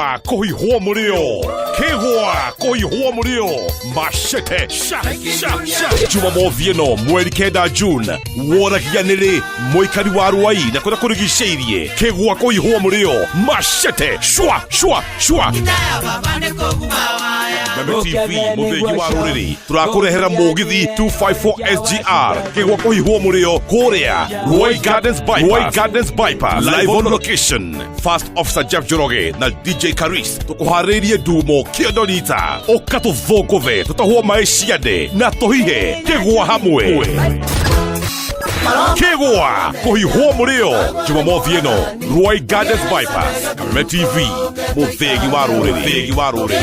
Kĩgwa kũhihwo mũrĩo, kĩgwa kũhihwo mũrĩo, machete sha sha sha. Jumamothi ĩno mweri 9 June, woragia nĩrĩ mũikari wa Rwai na kũrĩa kũrigicĩirie, kĩgwa kũhihwo mũrĩo, machete shwa shwa shwa. Membe TV mũthĩgi wa rũrĩrĩ tũrakũrehera mũgithi 254 SGR kĩgwa kũhihwo mũrĩo kũrĩa Ruai Gardens Bypass, Ruai Gardens Bypass, live on location. First Officer Jeff Njoroge na DJ Karis tũkũharĩirie ndumo kĩondo rita ũka tũthũngũthe tũtahwo maĩ ciande na tũhihe kĩgwa hamwe. Kĩgwa kũhihwo mũrĩo Jumamothi ĩno Ruai Gardens Bypass. Kameme TV mũthĩgi wa rũrĩrĩ, mũthĩgi wa rũrĩrĩ.